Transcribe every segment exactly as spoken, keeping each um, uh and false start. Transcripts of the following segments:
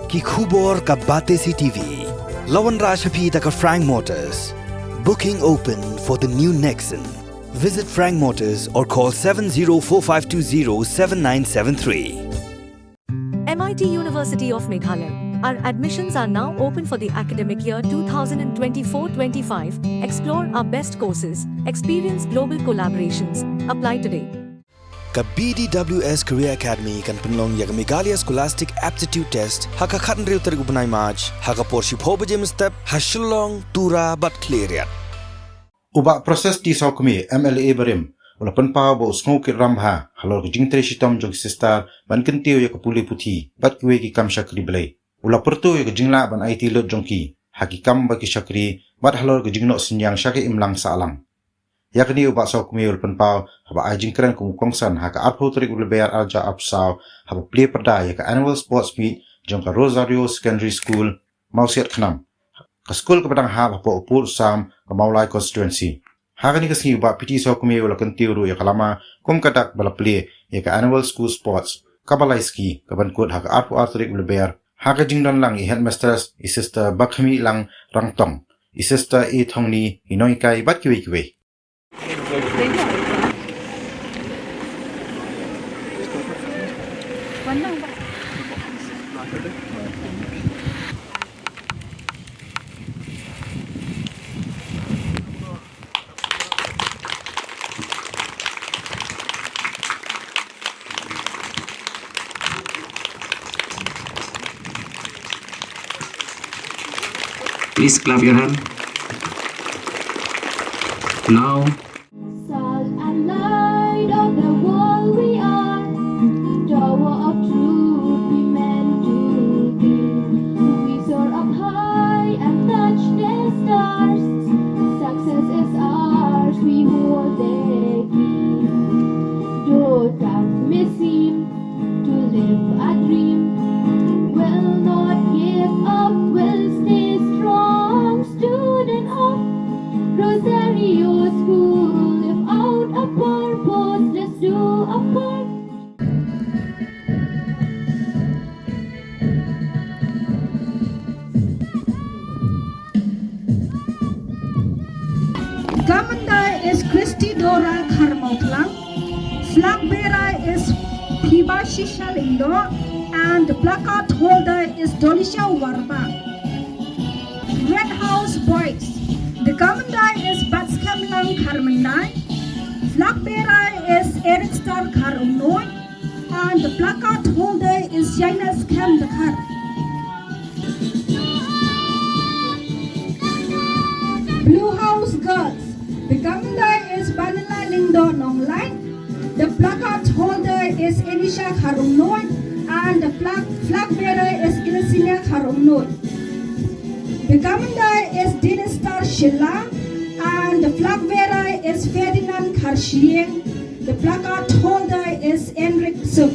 Ki khubor ka Batesi T V. La wanrah sha phi da ka Frank Motors. Booking open for the new Nexon. Visit Frank Motors or call seven zero four five two zero seven nine seven three. M I T University of Meghalaya. Our admissions are now open for the academic year two thousand twenty-four twenty-five. Explore our best courses, experience global collaborations. Apply today. Ka B D W S Career Academy kan pynlong ïa ka Meghalaya Scholastic Aptitude Test ha ka khathynriew tarik u bnai March ha ka por shiphew baje mynstep ha Shillong, Tura bad Khliehriat. U Bah Proses T Sawkmie, M L A barim, u la pynpaw ba u sngewkit ram bha halor ka jingtrei shitom jong ki sister ban kyntiew ïa ka pule puthi bad kiwei ki kam shakri blei. U la pyrto ïa ka jinglah ban aiti lut jong ki ha ki kam ba ki shakri bad halor ka jingnoh synñiang sha ka imlang sahlang. Ïa kane u Bah Sawkmie u la pynpaw haba ai jingkren kum u kongsan ha ka arphew tarik u Lber arhajar arphew saw haba plie pyrda ïa ka Annual Sports Meet jong ka Rosario Secondary School, Mawsiat Khnam, ka skul kaba dang hap hapoh u pud u sam ka Mawlai Constituency. Ha kane ka sngi u Bah P T Sawkmie u la kyntiew ruh ïa ka lama kum ka dak ba la plie ïa ka Annual School Sports kaba lai ski kaban kut ha ka arphew ar tarik u Lber ha ka jingdon lang i Headmistress i Sister Bakhmihlang Rangtong, i Sister A Thongni, i nonghikai bad kiwei kiwei. Please clap your hand. Now. Salt and light on the world we are. Tower of truth we meant to be. We soar up high and touch the stars. Success is ours, we hold the key. Though tough may seem to live a dream, will not give up, will stay strong. Student of Rosario School, live out a purpose, let's do a part. Commander is Christy Dora Kharmawklang. Flag bearer is Phibashisha Lyngdoh and the placard holder is Dolisha Warbah. Red House Boys. The commander is Batskemlang Kharmyntoi. Flag bearer is Eric Star Kharumnoi. And the placard holder is Shainas Khem Dkhar. Blue House Girls. The commander is Banila Lyngdoh Nonglait. The placard holder is Elisha Kharumnoi and the flag, flag bearer is Ilisinia Kharumnoi. The commander is Dinistar Shilla and the flag bearer is Ferdinand Kharshiing. The placard holder is Enric Sut.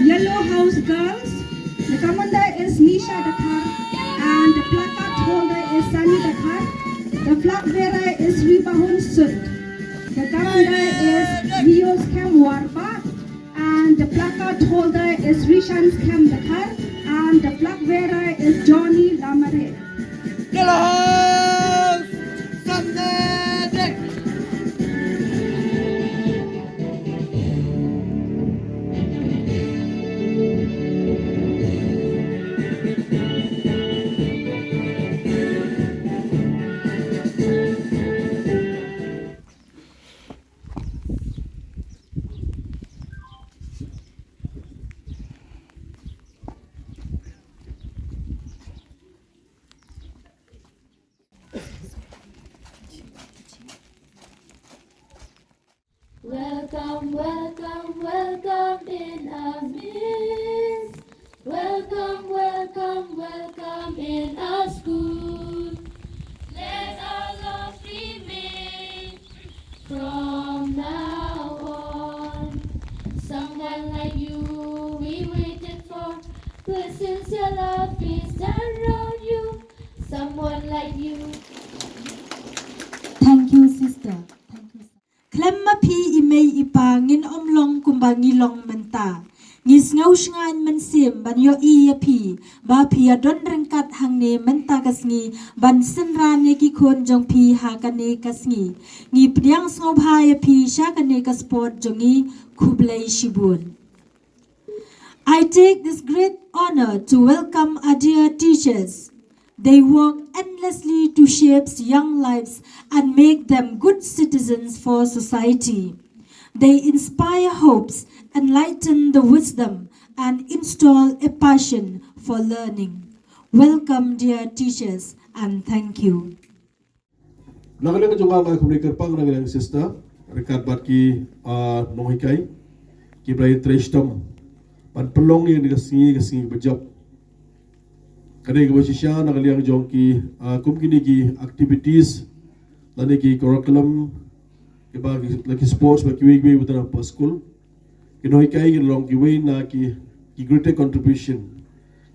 Yellow House Girls, the commander is Nisha Dkhar and the placard holder is Sani Dkhar. The flag bearer is Ribahun Sut. The commander is Rios Khem Warbah. And the placard holder is Rishan Khem Dkhar, and the flag bearer is Johnny Lamare. Yellow House, Samne Dek. Welcome, welcome, welcome in our midst. Welcome, welcome, welcome in our school. Let our love remain from now on. Someone like you we waited for. With sincere love we stand round you. Someone like you. Thank you, sister. kpa ngin ym long kumba ngi long mynta. Ngi sngew shngaiñ mynsiem ban ïohi ïa phi ba phi ïa don ryngkat hangne mynta ka sngi ban synran ïa ki khun jong phi ha kane ka sngi. Ngi pdiang sngewbha ïa phi sha kane ka sport jong ngi. Khublei shibun. I take this great honor to welcome our dear teachers. They work endlessly to shape young lives and make them good citizens for society. They inspire hopes, enlighten the wisdom, and install a passion for learning. Welcome, dear teachers, and thank you. Na ka liang jong nga, nga khublei kyrpang na ka liang sister, ryngkat bad ki, ah, nonghikai kiba la trei shitom ban pynlong ïa kane ka sngi, ka sngi kaba jop. Ka dei kaba shisha na ka liang jong ki, ah, kum kine ki activities lane ki curriculum kiba ki, la ki sports ba kiwei kiwei ba tang ha skul. Ki nonghikai ki long kiwei na ki, ki greater contribution.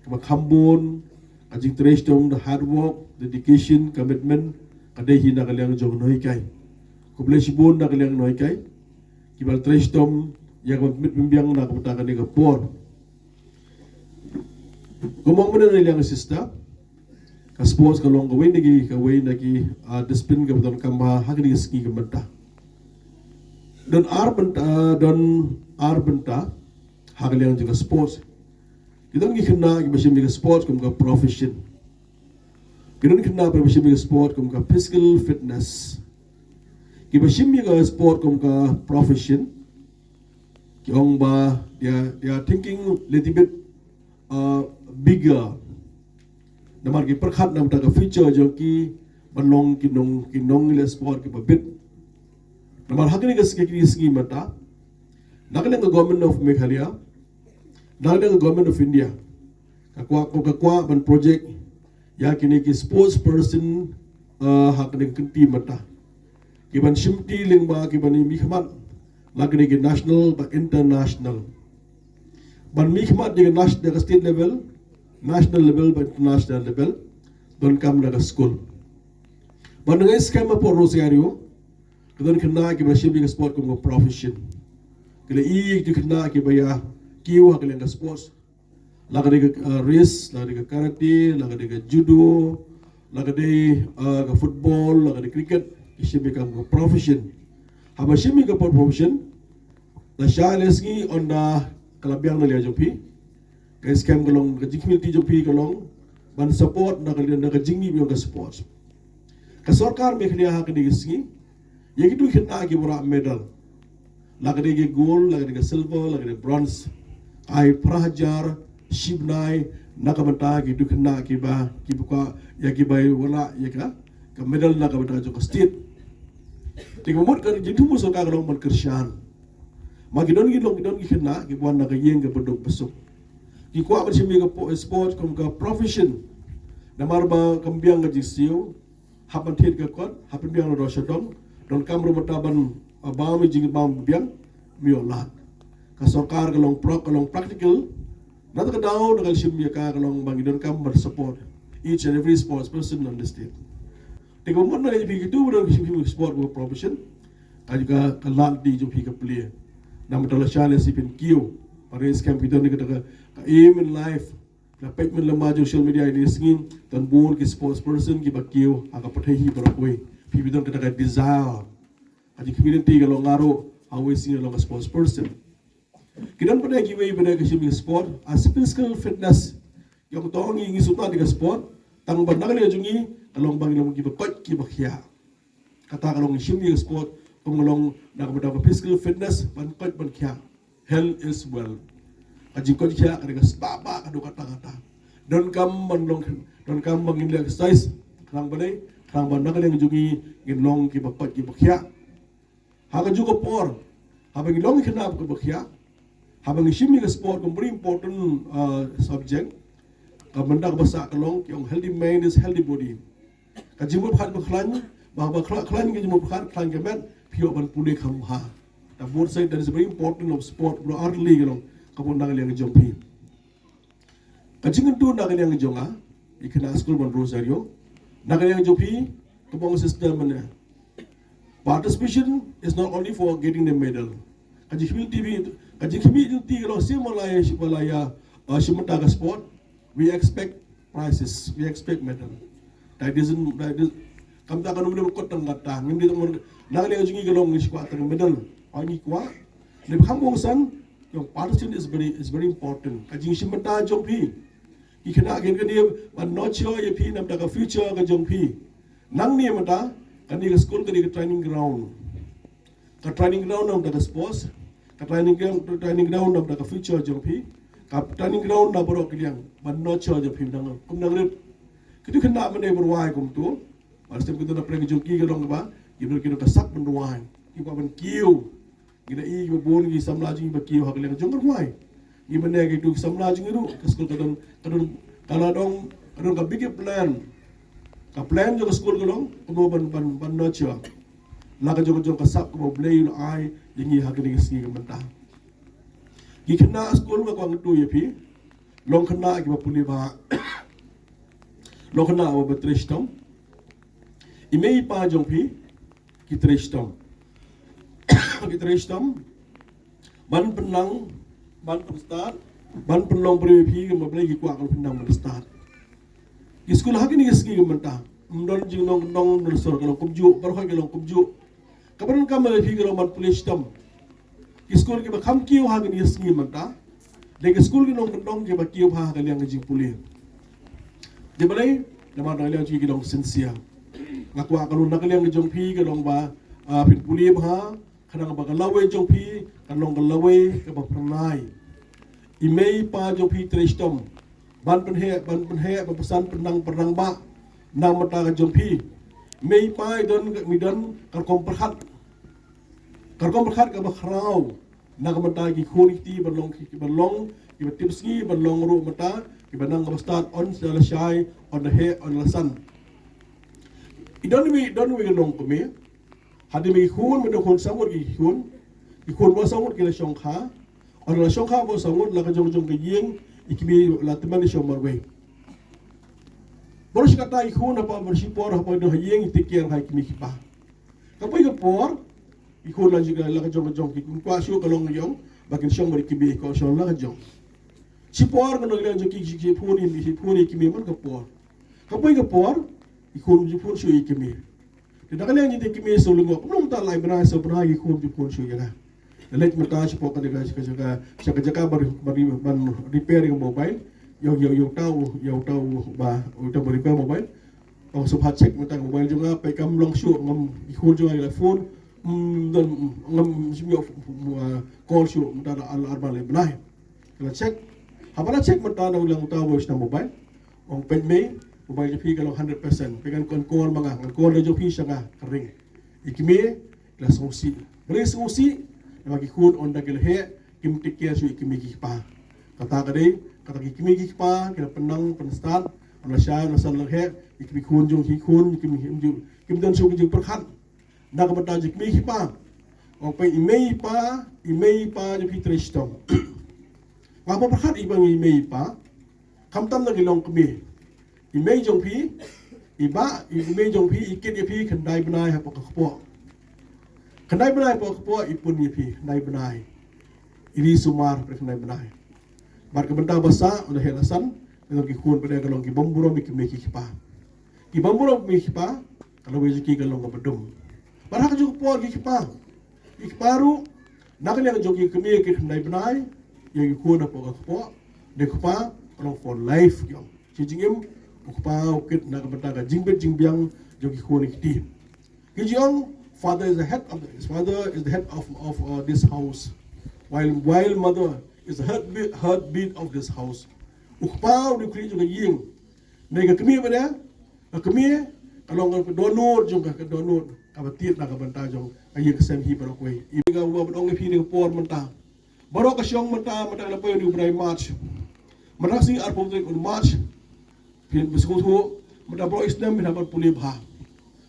Kaba kham bun, ka jingtrei shitom, the hard work, dedication, commitment, ka dei hi na ka liang jong nonghikai. Khublei shibun na ka liang nonghikai kiba la trei shitom ïa kaba pynmih pynbiang na ka bynta kane ka por. Kumba ong mynne na ka liang sister, ka sports ka long kawei na ki, kawei na ki, ah, discipline kaba donkam ha kane ka sngi ka mynta. Don ar bynta, don ar bynta ha ka liang jong ka sports. Ki don ki khynnah kiba shim ïa ka sports kum ka profession. Ki don khynnah kiba shim ïa ka sports kum ka physical fitness. Kiba shim ïa ka sports kum ka profession, ki ong ba they are, they are thinking little bit, uh, bigger. Namar ki pyrkhat na ka bynta ka future jong ki ban long ki nong, ki nongleh sports kiba bit. Namar ha kane ka sngi, ka sngi mynta, na ka liang ka Government of Meghalaya, na ka liang ka Government of India, ka kwah, ka kwah ban project ïa kine ki sports person, uh, ha kane ka kynti mynta, kiban shimti lyngba, kiban mihkhmat na kine ki national bad international. Ban mihkhmat ïa ka nas-, ïa ka state level, national level bad international level, donkam na ka skul. Ban ngai skhem ha Port Rosario, ka don khynnah kiba la shim ïa ka sports kum ka profession. Ki la ïohi ki khynnah kiba ïa kiew ha ka liang ka sports. La ka dei ka, uh, race, la ka dei ka karate, la ka dei ka judo, la ka dei, uh, ka football, la ka dei cricket, ki shim ïa ka kum ka profession. Haba shim ïa ka profession, lashai lashisngi ynda ka la biang na liang jong phi, ka skhem ka long, ka jingkhmih lynti jong phi ka long ban support na ka liang, na ka jingmih jong ka sports. Ka sorkar Meghalaya ha kane ka sngi, ïa kito ki khynnah kiba rah medal, la ka dei ka gold, la ka dei ka silver, la ka dei bronze, ai phra hajar shibnai na ka bynta kito ki khynnah kiba, kiba kwah ïa, kiba wanrah ïa ka, ka medal na ka bynta jong ka state. Te ka mut ka jingthmu sorkar ka long ban kyrshan. Ma ki don, ki don, ki don ki khynnah kiba wan na ka ïing kaba duk ba suk, ki kwah ban shim ïa ka po-, sports kum ka profession. Namar ba kam biang ka jingsiew, hap ban thied ka kot, hap ban biang na dor sha dong, donkam ruh mynta ban, uh, bam ïa ka jingbam biang, ym ïoh lad. Ka sorkar ka long pra-, ka long practical, na kata ka daw na ka shim ïa ka, ka long ba ngi donkam ban support each and every sports person on the state. Te ka mut na ka jong phi kito ba don shim, shim sport ba profession, ka jong ka, ka lad lynti jong phi ka plie. Namar ba lashai lashisngi phin kiew, ba ngi skhem phi don kata ka, ka aim in life. La peit mynlei ha social media ïa kine ki sngi, don bun ki sports person kiba kiew ha ka pyrthei hi baroh kawei. Phi, phi don kata ka desire. Ka jingkhmih lynti ka long nga ruh ha kawei sngi long ka sports person. Ki don pat kiwei pat ki shim ïa ka sport as physical fitness. Ïa ka tang ngi, ngi sngewthuh ïa ka sport, tang ba na ka liang jong ngi ka long ba ngi long kiba koit kiba khiah. Kata ka long shim ïa ka sport, kum ka long na ka bynta ka physical fitness, ban koit ban khiah. Health is wealth. Ka jingkoit khiah ka dei ka sbaba ka dei kata kata. Donkam ban long, donkam ban ngin leh exercise, khnang ba dei, khnang ba na ka liang jong ngi ngin long kiba koit kiba khiah. Ha kajuh ka por, haba ngi long ki khynnah kiba khiah, haba ngi shim ïa ka sport kum very important, uh, subject, ka bynta kaba sah ka long ki ong healthy mind is healthy body. Ka jingmut pyrkhat ba khlaiñ, ba, ba khlaiñ, khlaiñ ka jingmut pyrkhat, khlaiñ ka met, phi ïoh ban pule kham bha. Te both side, that is very important of sport, bro, early ka long, ka bun na ka liang jong phi. Ka jingkyntu na ka liang jong nga, ïa ki khynnah skul Mount Rosario, na ka liang jong phi, kaba ong sister mynne. Participation is not only for getting the medal. Ka jingkhmih jingtip, ka jingkhmih jingtip ka long shisien ba la ïa, ba la ïa, uh, shim bynta ka sport, we expect prizes, we expect medal. That isn't, that is, kam ta ka num num kot tang kata, ngim dei tang na ka liang jong ngi ka long ngi kwah tang medal, ba ngi kwah. Lane kham bun san, your participation is very, is very important. Ka jingshim bynta jong phi, ki khynnah kin kane ban nurture ïa phi namar ka future ka jong phi. Nangne mynta, kane ka skul kane ka training ground. Ka training ground namar ka sports, ka training ground, training ground namar ka future jong phi, ka training ground na baroh ki liang ban nurture jong phi nang kum nang rit. Kitu khynnah mynne ba rwai kumtu, ba stem kitu na pyrshah jong ki ka long ba, ki don, ki don ka sap ban rwai, ki ba ban kiew. Ngi da i ba bun ki samla jong ngi ba kiew ha ka liang jong ka rwai. Ngi mynne kitu ki samla jong ngi ruh, ka skul ka don, ka don, ka la dong, ka don ka big plan. Ka plan jong ka skul ka long kumno ban, ban, ban nurture la ka jong, ka jong ka sap kaba U Blei u la ai ïa ngi ha kine ki sngi ka mynta. Ki khynnah skul nga kwah kyntu ïa phi, long khynnah kiba pule bha, long khynnah ba trei shitom. I mei i pa jong phi ki trei shitom. Ki trei shitom ban pynnang, ban pynstad, ban pynlong briew ïa phi, kumba Blei ki kwah ka long pynnang ban stad. Ki skul ha kine ki sngi ki mynta, ym don jingnong, nong don sor ka long kumjuh, baroh ka long kumjuh. Kaba donkam ïa phi ka long ban pule shitom. Ki skul kiba kham kiew ha kine ki sngi mynta, dei ki skul ki nongkyndong kiba kiew bha ha ka liang ka jingpule. Dei balei? Namar na ka liang jong ki ki long sincere. Nga kwah ka long na ka liang jong phi ka long ba, ah, phin pule bha, khnang ba ka lawei jong phi kan long ka lawei kaba phyrnai. I mei i pa jong phi trei shitom ban pynheh, ban pynheh, ban pynsan, pynnang, pynrangbah na ka bynta ka jong phi. I mei i pa i don, i don ka rukom pyrkhat, ka rukom pyrkhat kaba khraw na ka bynta ki khun ki kti, ban long ki, ban long kiba tipsngi, ban long ruh mynta kiba nang kaba stad, yn sa lashai, yn da heh, yn da la san. I don iwei, i don iwei i longkmie. Hadien ba ki khun, mynta khun saw ngut ki khun, ki khun ba saw ngut ki la shongkha. Ynda la shongkha ba saw ngut, la ka jong jong ka ïing, i kmie la tymmen i shong marwei. Baroh shi katta ki khun, haba mar shipor, haba don ha ïing, i take care ha i kmie ki kpa. Ka poi ka por, ki khun la jong, la ka jong ka jong ki khun kwah shuh ka long ka jong, ba kin shong bad i kmie, ka shong la ka jong. Shipor ka nongïalam jong ki, ki, ki phone i, ki phone i kmie man ka por. Ka poi ka por, ki khun jingphone shuh i kmie. Te da ka liang jong i kmie shu lyngngoh, kumno mynta lai bnai saw bnai ki khun jingphone shuh ïa nga. Leit mynta shapoh ka jaka, ka jaka, ka jaka ban, ban, ban repair ïa ka mobile. Ïa, ïa, ïa uta u, ïa uta u ba, uta ba repair mobile. Ong sngewbha check mynta ka mobile jong nga, peit kam long shuh, ngam, i khun jong nga i la phone, mm, don, ngam shym ïoh, mm, uh, call shuh mynta da ar, ar bnai lai bnai. Ka la check. Haba la check mynta na u liang uta ba u shna mobile. Ong peit mei, mobile jong phi ka long hundred percent. Phi kan, kan call ma nga, kan call da jong phi sha nga, ka ring. I kmie, la sngewsih. Balei sngewsih? Namar ki khun ynda ki la heh, kim take care shuh ïa ki kmie ki kpa. Kata ka dei, kata ki kmie ki kpa, ki la pynnang, pynstad, ynda la shai, ynda la san la heh, ïa ki khun jong ki khun, kim, kim, kim don shuh ki jingpyrkhat na ka bynta jong ki kmie ki kpa. Ong peit i mei i pa, i mei i pa jong phi trei shitom. Nga pyrkhat i ba ngi i mei i pa, khamtam na ki longkmie. I mei jong phi, i bah, i mei jong phi, i kit ïa phi khyndai bnai hapoh ka kpoh. Khyndai bnai hapoh ka kpoh, i pun ïa phi khyndai bnai. I ri sumar hapoh khyndai bnai. Bad ka bynta ba sah, ynda heh la san, ka long ki khun pat de ka long ki bym burom ïa ki kmie ki kpa. Ki bym burom ïa ki kmie ki kpa, ka lawei jong ki ka long kaba dum. Bad ha kajuh ka por ki kpa, ki kpa ruh, na ka liang jong ki kmie ki khyndai bnai, ïa ki khun hapoh ka kpoh, de kpa, ka long for life ki ong. Shi jingim, u kpa u kit na ka bynta ka jingbit jingbiang jong ki khun ki kti. Ki ju ong, father is the head of the, father is the head of, of, uh, this house. While, while mother is the heartbeat, heartbeat of this house. U kpa u dei u khlieh jong ka ïing. Nangta ka kmie pat de, ka kmie ka long ka dohnud jong ka, ka dohnud kaba tied na ka bynta jong ka ïing ka sem hi baroh kawei. I ka, u ba ong ïa phi ha kane ka por mynta. Baroh ka shong mynta, mynta ka la poi u bnai March. Mynta ka sngi arphew tarik u March. Phin, phin sngewthuh, mynta baroh i snem phin hap ban pule bha.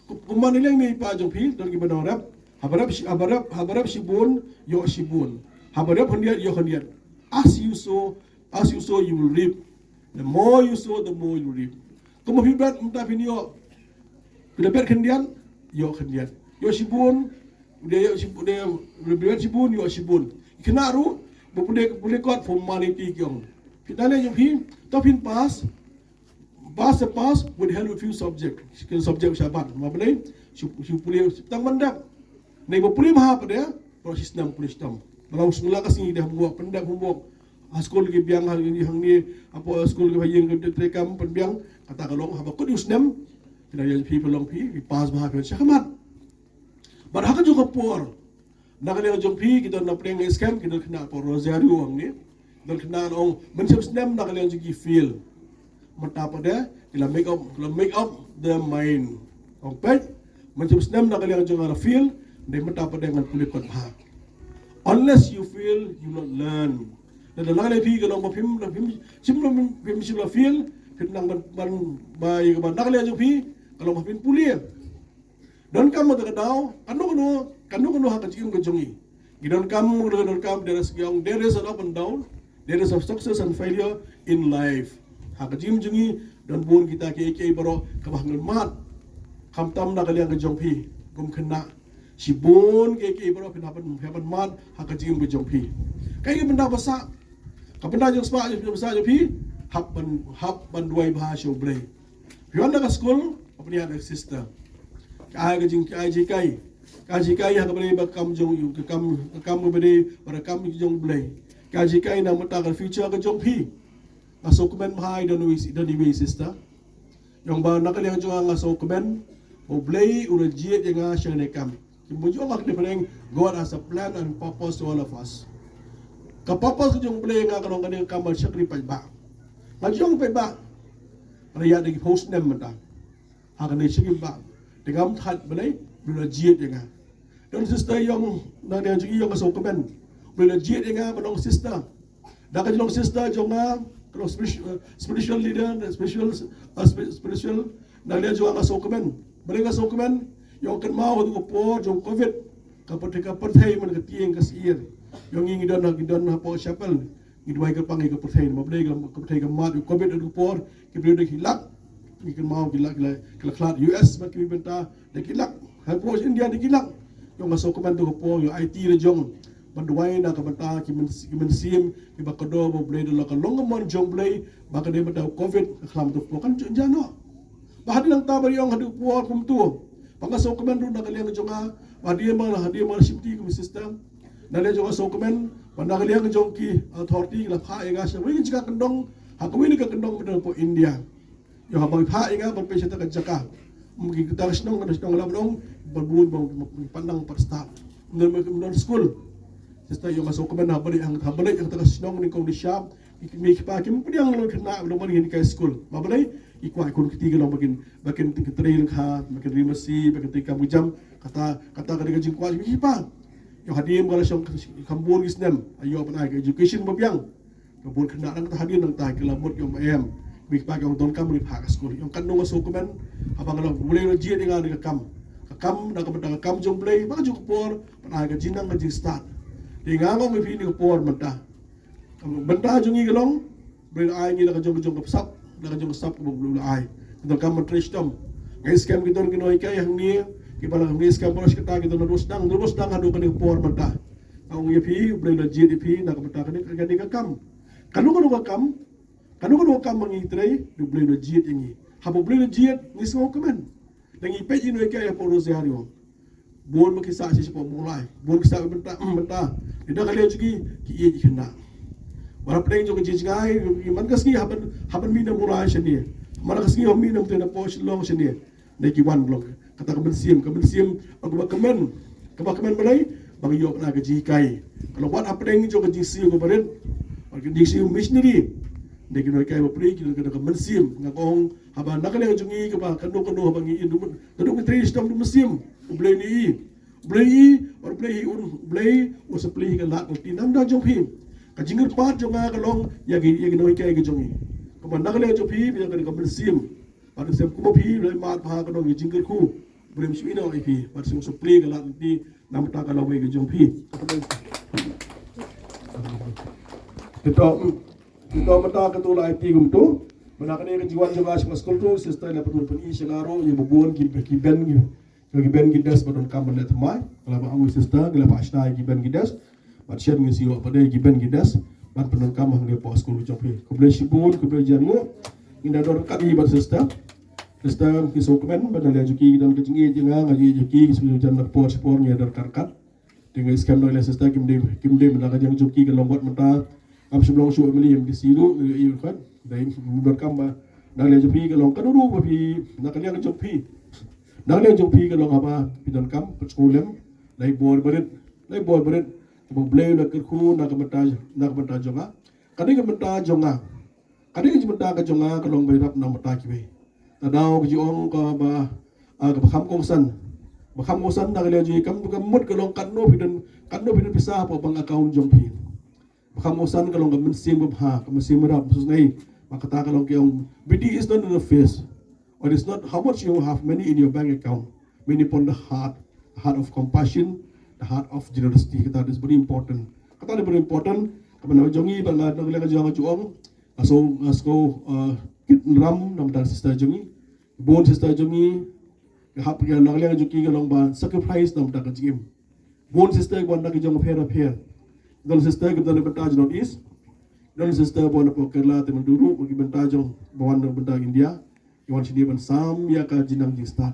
Kum, kumba na liang i mei i pa jong phi, don kiba ong rep. Haba rep shi-, haba rep, haba rep shibun, ïoh shibun. Haba rep khyndiat, ïoh khyndiat. As you sow, as you sow, you will reap. The more you sow, the more you reap. Kumba phi bet, mynta phin ïoh. Phi la bet khyndiat, ïoh khyndiat. Ïoh shibun, Pule ïa shibun, pule ïa shibun, ïa shibun. Kine ruh ba pule, pule kot formality ki ong. Phi da leh jong phi, to phin pass, pass, pass with help of few subject. Ki subject shabat. Ma pule, shu, shu pule tang ban dep. Nai ba pule ma ha pade, ba shi snem pule shitom. Ba long sngewla ka sngi de homework, pyndep homework. Ha skul ki biang ha hangne, hapoh skul ki ba ïeng ki treikam pynbiang, kata ka long haba kut ïa u snem. Kine ïa phi phi long phi, phi pass ma ha phi shakhmat. Bad ha ka jong ka por, na ka liang jong phi, ki don na pdeng scam, ki don khynnah por Rosario hangne. Don khynnah ong, mynshem snem na ka liang jong ki fail. Mynta pat de, ki la make up, ki la make up their mind. Ong peit, mynshem snem na ka liang jong nga la fail, dei mynta pat de ngan pule kot bha. Unless you fail, you not learn. Na ka liang phi ka long ba phim, phim, phim, phim, phim, phim la fail, phim nang ban, ban, ba, ïa ka ban na ka liang jong phi, ka long ba phim pule. Donkam ma ka daw, kano kano, kano kano ha ka jingim ka jong ngi. Ngi donkam, ngi donkam, there is, there is an up and down, there is a success and failure in life. Ha ka jingim jong ngi, don bun kita kiei kiei baroh, kaba ngin mad. Khamtam na ka liang ka jong phi, kum khynnah. Shibun kiei kiei baroh phin hap ban, hap ban mad, ha ka jingim ka jong phi. Kaei ka bynta ba sah, ka bynta jong sah, jong sah jong phi, hap ban, hap ban duwai bha sha U Blei. Phi wan na ka skul, phi ïa na ka sister. Ka ai ka jing, ka ai jinghikai. Ka ai jinghikai ha kaba dei ba kam jong, ka kam, ka kam kaba dei, ba ka kam jong U Blei. Ka ai jinghikai na ka bynta ka future ka jong phi. Nga sngewkmen bha ïa don iwei, don iwei sister. Ïa nga ba na ka liang jong nga nga sngewkmen ba U Blei u la jied ïa nga sha kane ka kam. Ki mut jong nga kane pyrshang, God has a plan and purpose to all of us. Ka purpose ka jong U Blei ïa nga ka long kane ka kam ban shakri paidbah. Nga jong paidbah. Nga la ïaid da ki phew snem mynta ha kane shakri paidbah. Te ngam thait balei, U Blei u la jied ïa nga. Don sister ïong, na ka liang jong ngi ïong nga sngewkmen. U Blei u la jied ïa nga ban long sister. Da ka jinglong sister jong nga, ka long spiritual, uh, spiritual leader, spiritual, uh, spi-, spiritual, na ka liang jong nga nga sngewkmen. Balei nga sngewkmen, ïong kynmaw haduh ka por jong covid, ka pyrthei, ka pyrthei man ka tieng ka syiar. Ïong ngi ngi don, ngi don hapoh chapel, ngi duwai kyrpang ïa ka pyrthei, namar balei ka, ka pyrthei ka mad, covid haduh ka por, ki briew da ki lak, ngi kynmaw ki lak, ki la, ki la khlad U S bad ki bynta, da ki lak. Hapoh India da ki lak. Ïong nga sngewkmen haduh ka por, ïong aiti la jong. Ban duwai na ka bynta ki myn-, ki mynsiem, kiba kdew ba U Blei da la ka long ka mon jong U Blei, ba ka dei bynta u covid, ka khlam haduh ka por kan jong jano. Ba hadien nangta ba ïong haduh ka por kumto. Ba nga sngewkmen ruh na ka liang jong nga, ba hadien ba, hadien ba shimti kum sister. Na liang jong nga sngewkmen, ba na ka liang jong ki authority, la phah ïa nga sha kawei ka jaka kyndong, ha kawei ka kyndong ba don hapoh India. Ïa haba ki phah ïa nga ban peit sha kata ka jaka. Ki kata ka shnong, kata ka shnong la ba dang, ba bun, ba, ba, ba, pat nang pat stad. Ym don, ym don skul. Sister ïong nga sngewkmen haba leit, haba leit kata ka shnong nyngkong nyngshap. Ki mei ki pa kim pdiang long khynnah, long ban ïaid kai skul. Namar balei, ki kwah khun kti ki long ba kin, ba kin trei lyngkha, ba kin ri masi, ba kin trei kam ki jam. Kata, kata ka dei ka jingkwah ki mei ki pa. Ïong hadien ba la shong kham bun ki snem. Ïa ban ai ka education ba biang. Ka bun khynnah nangta hadien nangta ki la mut ïong ba em. Mei pa ki ong donkam ri phah ka skul. Ïong katno nga sngewkmen. Haba nga la U Blei u la jied ïa nga da ka kam. Ka kam, da ka bynta ka kam jong U Blei, ba ka jong ka por, ban ai ka jingnang ka jingstad. Te nga ong ïa phi kane ka por mynta. Ka bynta jong ngi ka long, U Blei u la ai ngi la ka jong ka jong ka sap, la ka jong ka sap kaba U Blei u la ai. Ka donkam ban trei shitom. Nga ngeit skhem ki don ki nonghikai hangne, kiba la nga ngeit skhem baroh shi katta ki don naduh sdang, naduh sdang haduh kane ka por mynta. Nga ong ïa phi, U Blei u la jied ïa phi, na ka bynta kane, kane ka kam. Kano kano ka kam, kano kano ka kam ba ngi trei, U Blei u la jied ïa ngi. Haba U Blei u la jied, ngi sngewkmen. Te ngi peit ïa ki nonghikai hapoh Rosario. Bun ba ki sah sha shapoh Mawlai. Bun ki sah mynta, mynta. Ïa da ka liang jong ki, ki ïeit ki khynnah. Wat hapdeng jong ka jingjngai, man ka sngi hap ban, hap ban mih na Mawlai shane. Man ka sngi hap mih na Mawlai, na poh Shillong shane. Dei ki wan long. Kata ka mynsiem, ka mynsiem, kaba kmen. Kaba kmen balei, ba ngi ïoh na ka jinghikai. Ka long wat hapdeng jong ka jingsiew kaba rit. Wat ka jingsiew missionary. Dei ki nonghikai ba pyrshah, ki long ka mynsiem. Nga ong, haba na ka liang jong ngi, kaba kano kano haba ngi ïa, kano ngi trei shitom da mynsiem. U Blei u ïohi. U Blei u ïohi, bad U Blei u, U Blei u sa plie ïa ka lad ka lynti na ka bynta jong phi. Ka jingkyrpad jong nga ka long, ïa ki, ïa ki nonghikai ka jong ngi. Kaba na ka liang jong phi, ïa ka, ka mynsiem. Bad sngewbha phi, U Blei u mad bha ka dong ïa ka jingkyrkhu. U Blei um shu ïehnoh ïa phi, bad sngewbha plie ka lad ka lynti, na ka bynta ka lawei ka jong phi. Te to, te to mynta kato la aiti kumto. Mynta kane ka jingwan jong nga sha skul to, sister la pynbun pyni sha nga ruh, ïa ba bun ki, ki ben ki. Ki Ben ki Des ba donkam ban leh thymmai, la ba ong sister, ki la ba shna ki Ben ki Des. Bad shen ngi siew pat de ki Ben ki Des ban pyndonkam hangne hapoh skul jong phi. Khublei shibun, khublei jan ngu. Ngi da donkam i bad sister. Sister ki sngewkmen ba na leh jong ki don ka jingïeit jong nga, nga ïeit jong ki, ki sngewkmen jan na por por ngi da donkam kat. Te ngi skhem dei leh sister kim dei, kim dei na ka jong ki ka long wat mynta. Am shim long shu M L A M D C ruh, i khon. Dei donkam ba na leh jong phi ka long ka duru ba phi na ka liang jong phi. Na ka liang jong phi ka long haba phi donkam pat sngewlem. Lai bor barit, lai bor barit. Ba Blei na kyrkhu na ka bynta, na ka bynta jong nga. Ka dei ka bynta jong nga. Ka dei ka bynta ka jong nga ka long ba ïarap na ka bynta kiwei. Ka daw ka jong ka ba, ah, ka ba kham kongsan. Ba kham kongsan na ka liang jong i kam, ka mut ka long katno phi don, katno phi don pisa hapoh bank account jong phi. Ba kham kongsan ka long ka mynsiem ba bha, ka mynsiem ïarap, ba sus ngai. Ba kata ka long ki ong, beauty is not in the face. Or it's not how much you have money in your bank account. Many upon the heart, the heart of compassion, the heart of generosity. Kata is very important. Kata is very important. Ka bynta jong i ba nga na ka liang jong nga jong. Nga sngew, nga sngew, uh, kit ram na ka bynta sister jong i. Bun sister jong i. Ka hap ka na ka liang jong ki ka long ba sacrifice na ka bynta ka jingim. Bun sister ba na ka jong pher pher. Don sister ka na ka bynta jong North East. Don sister ba na poh Kerala te mynta ruh ba ki bynta jong ba wan na ka bynta India. Ki wan shini ban sam ïa ka jingnang jingstad.